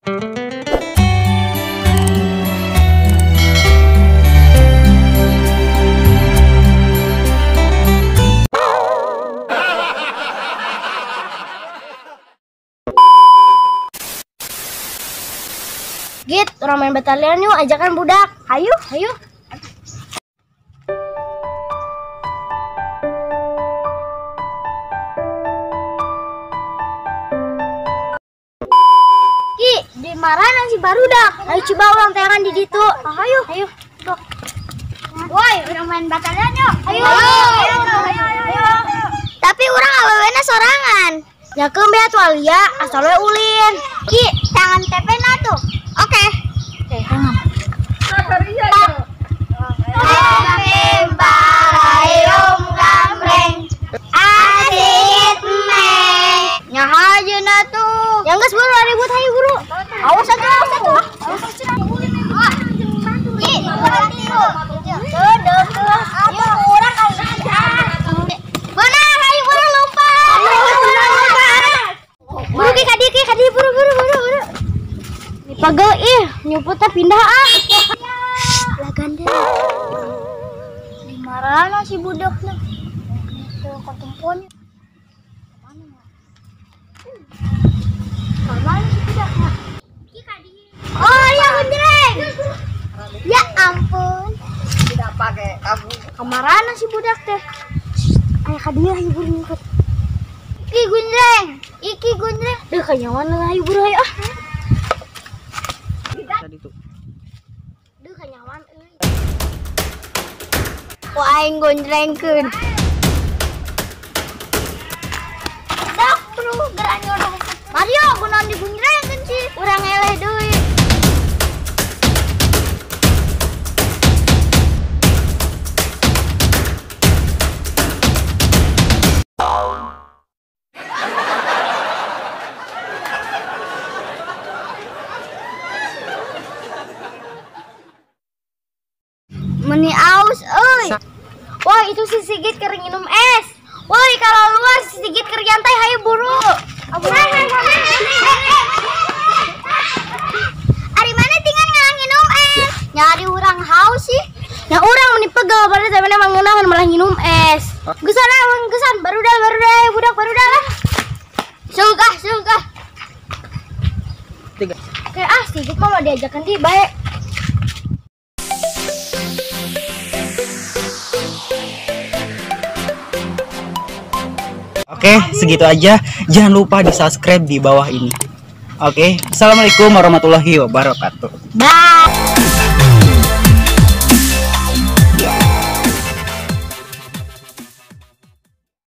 Git, orang main batalion yuk, ajakan budak. Hayu, hayu. Ki, di marana si barudak. Ayo coba ulang teran di ditu. Hayu, hayu. Woi, orang main batalion yuk. Ayo, ayo, ayo, ayo. Tapi urang awewena sorangan. Ya keun be atuh Alia, asal we ulin. Ki, tangan TP na tuh. Oke. Oke, tangan. Asit meng. Nyahajeuna tuh. Yang geus buru ribut hayu buru. Awas atuh, awas atuh. Awas atuh. Ki, urang tilu. Ayo urang Benar, ayo buru lompat. Buru ki kadi buru buru buru buru. Pegel ih, nyuputnya pindah ah. Lah ganda. Di marana si budakna? Itu ketempon. Mana si budakna? Ki kadi. Oh, ya gonjreng. Ya ampun. Tidak pakai kamu. Kamarana si budak teh? Aya ka dieu hayu buru nyumput. Ki gonjreng. Iki gonjreng. Deuh kanyawan hayu buru hayu ah. Tadi tuh. Duh kanyawan euy. Ku aing gonjrengkeun. Dak bro, gerak nyodok. Mario kunaon digonjrengkeun sih? Urang eleh deui. Meni aus euy. Wah, itu si Sigit keur nginum es. Woi, kalau luas si Sigit keur nyantai hayu buru. Ari mana tinggal nginum es? Nyari urang haus sih. Nah, urang meni pegel padahal sampe mah ngeunaheun malah nginum es. Geusan ah, geusan barudak barudak budak barudak lah. Sungkah, sungkah. Tiga. Oke, ah Sigit mah mau diajakan di bae. Oke, segitu aja. Jangan lupa di-subscribe di bawah ini. Oke, assalamualaikum warahmatullahi wabarakatuh. Bye.